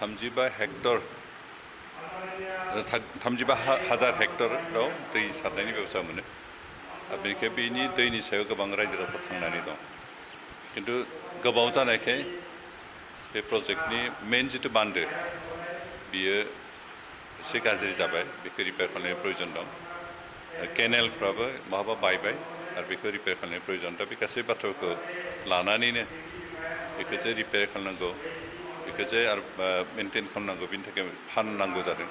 35 Hector 35,000 हेक्टराव दै सारनायनि बेबस्था मोनो बेनिखाय बेनि दैनि सायाव गोबां रायजो राजाफोर थांनानै दं खिन्थु गोबाव जानायखाय बे प्रजेक्टनि मेन जितु बान्दो बियो एसे गाज्रि जाबाय बेखौ रिपेयार खालामनायनि प्रयोजन दं केनेलफ्राबो बहाबा बायबाय आरो बेखौ रिपेयार खालामनायनि प्रयोजन दं बे गासै बाथ्राखौ लानानैनो बेखौ जे रिपेयार खालामनांगौ बेखौ जे आरो मेनटेन खालामनांगौ बेनि थाखाय फान्ड नांगौ जादों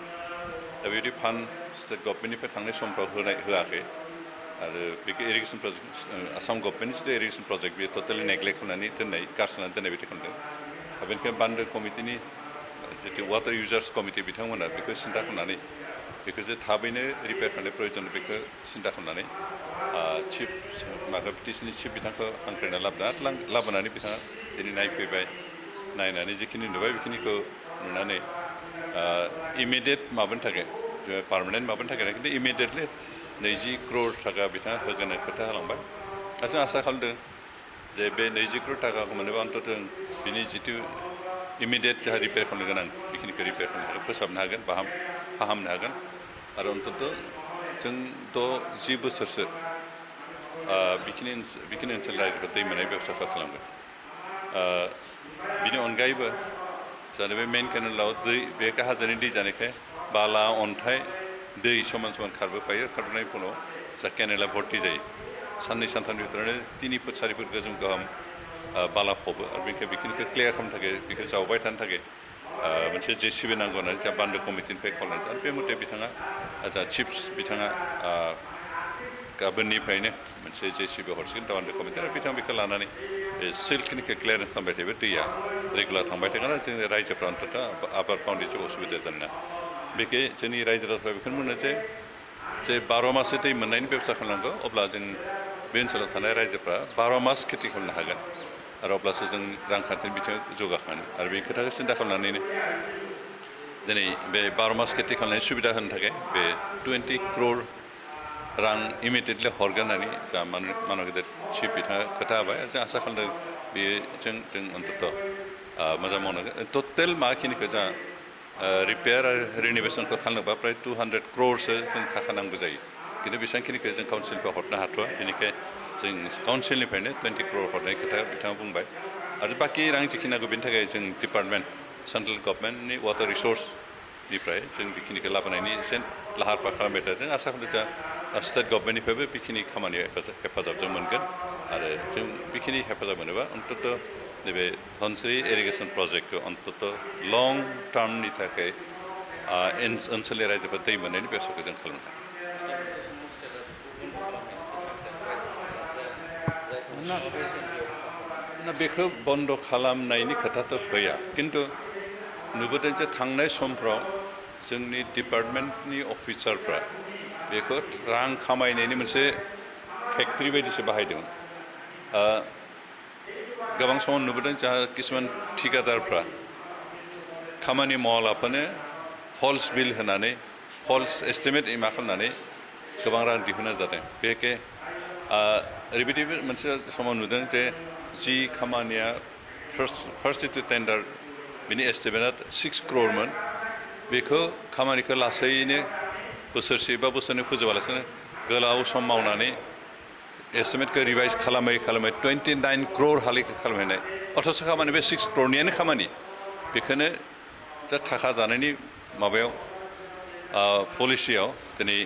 दा बेबायदि फान्ड स्टेट गभर्नमेन्टनिफ्राय थांनाय समफ्राव होआखै आरो बेखौ इरिगेसन प्रजेक्ट आसाम गभर्नमेन्टनि जितु इरिगेसन प्रजेक्ट बेयो टटेलि नेग्लेक्ट खालामनानै दोननाय गारसोनानै दोननाय बायदि खालामदों बेनिखायनो बान्दो कमिटिनि जितु वाटार इउजार्स कमिटि बिथांमोना बेखौ सिन्था खालामनानै बेखौ जे थाबैनो रिपेयार खालामनाय प्रयोजन बेखौ सिन्था खालामनानै चिफ पिटिसिनि चिफ बिथांखौ हांख्रायना लाबोनानै बिथाङा दिनै नायफैबाय नायनानै जिखिनि नुबाय बेखिनिखौ नुनानै इमिडियेट माबानि थाखाय पार्मानेन्ट माबानि थाखाय खिन्थु इमिडियेटलि 20 करोड़ थाखा बिथाङा होगोन खोथा होलांबाय आरो जों आसा खालामदों जे बे 20 करोड़ थाखाखौ मोनोबा अन्तत जों बिनि जितु इमिडियेट जाहा रिपेयार खालामनो गोनां बेखिनिखौ रिपेयार खालामनो हागोन फोसाबनो हागोन फाहामनो हागोन आरो अन्तत जों 10 बोसोरसो बिखिनि ओनसोल रायजोफोर दै मोननाय बेबस्था खालामगोन बिनि अनगायैबो जाहाथे बे मेइन केनेलाव दै बे हाजोनि दै जानायखाय बाला अन्थाइ दै समान समान खारबोफायो खारबोनायनि फलाव जा केनेला भर्ति जायो साननै सानथामनि भितरावनो 3 फुट 4 फुट गोजौ गाहाम बाला फबो आरो बेखिनिखौ क्लियार खालामनो थाखाय बेखौ जावबाय थानो थाखाय मोनसे जेसिबि नांगौ होननानै जा बान्दो कमिटिनिफ्राय खावलायनाय आरो बे मथे बिथाङा जा चिफ बिथाङा गाबोननिफ्रायनो मोनसे जेसिबि हरसिगोन बान्दो कमिटि आरो बिथाङा बेखौ लानानै बे सिल्कनिखौ क्लियारेन्स खालामबाय थायोबा दैया रेगुलार थांबाय थागोन आरो जोंनि रायजोफ्रा अन्तत आबाद मावनाय जेबो असुबिदा जानाय नङा बेखौ जोंनि रायजो राजाफ्रा बेखौनो बुङो जे 12 मासो दै मोननायनि बेबस्था खालामनांगौ अब्ला जों बे ओनसोलाव थानाय रायजोफ्रा 12 मास खेथि खालामनो हागोन आरो अब्लासो जों रांखान्थिनि बिथिङाव जौगाखाङो आरो बे खोथाखौ सिन्था खालामनानैनो दिनै बे 12 मास खेथि खालामनायनि सुबिदा होनो थाखाय बे 20 करोड़ रां इमिडियेटलि हरगोन होननानै जा मानब गेदेर चिफ बिथाङा खोथा होबाय जों आसा खालामदों बेजों जों अन्तत मोजां मावनांगोन टटेल माखिनिखौ जा रिपेयार आरो रिनिभेसनखौ खालामनोबा प्राय 200 करोड़सो जों थाखा नांगौ जायो खिन्थु बेसेबांखिनिखौ जों काउन्सिलनिफ्राय हरनो हाथ'वा बेनिखायनो जों काउन्सिलनिफ्रायनो 20 करोड़ हरनाय खोथा बिथाङा बुंबाय आरो बाखि रां जिखिनि नांगौ बेनि थाखाय जों डिपार्टमेन्ट सेन्ट्रेल गभर्नमेन्टनि वाटार रिसर्सनिफ्राय जों बेखिनिखौ लाबोनायनि एसे लाहार फाहार खालामबाय थादों जों आसा खालामदों जा स्टेट गभर्नमेन्टनिफ्रायबो बेखिनि खामानियाव हेफाजाबजों मोनगोन आरो जों बेखिनि हेफाजाब मोनोबा अन्तत नैबे धनस्रि इरिगेसन प्रजेक्टखौ अन्तत लं टार्मनि थाखाय ओनसोलनि रायजोफोर दै मोननायनि बेबस्थाखौ जों खालामनो हागोन बेखौ बन्द खालामनायनि खोथाथ' फैया खिन्थु नुबोदों जे थांनाय समफ्राव जोंनि डिपार्टमेन्टनि अफिसारफ्रा बेखौ रां खामायनायनि मोनसे फेक्ट्रि बायदिसो बाहायदोंमोन गोबां समाव नुबोदों जा किसुमान ठिकादारफ्रा खामानि मावालाफानो फल्स बिल होनानै फल्स एस्टिमेट मा खालामनानै गोबां रां दिहुननाय जादों बेखे ओरैबायदि मोनसे समाव नुदों जे जि खामानिया फार्स्ट जितु टेन्डार बिनि एस्टिमेटआ 6 करोड़मोन बेखौ खामानिखौ लासैनो बोसोरसे बा बोसोरनै फोजोबालासिनो गोलाव सम मावनानै एस्टिमेटखौ रिभाइज खालामै 29 करोड़ हालागै खालामहैनाय अथ'स खामानि बे 6 करोड़नियानो खामानि बेखौनो जा थाखा जानायनि माबायाव पलिसियाव दिनै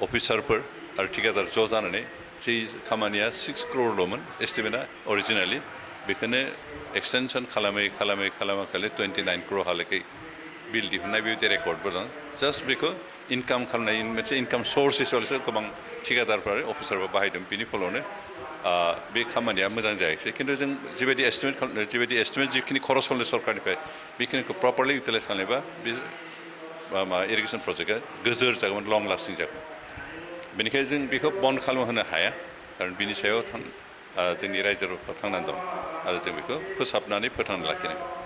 अफिसारफोर आरो ठिकादार ज' जानानै जि खामानिया 6 करोड़ल'मोन एस्टिमेटआ अरिजिनेलि बेखौनो एक्सटेनसन खालामै 29 करोड़ हालागै बिल दिहुननाय बेबायदि रेकर्डबो दं जास्ट बेखौ इनकाम खालामनाय मोनसे इनकाम सर्स हिसाबैसो गोबां ठिकादारफ्रा अफिसारफ्रा बाहायदों बिनि फलावनो बे खामानिया मोजां जायाखिसै खिन्थु जों जिबायदि एस्टिमेट जिखिनि खरस खालामनो सरकारनिफ्राय बेखिनिखौ प्रपारलि इउटिलाइज खालामोबा बे इरिगेसन प्रजेक्टआ गोजोर जागौमोन लं लास्टिं जागौमोन बेनिखायनो जों बेखौ बन्द खालामनो होनो हाया खारन बिनि सायाव जोंनि रायजोफ्रा थांनानै दं आरो जों बेखौ फोसाबनानै फोथांना लाखिनांगौ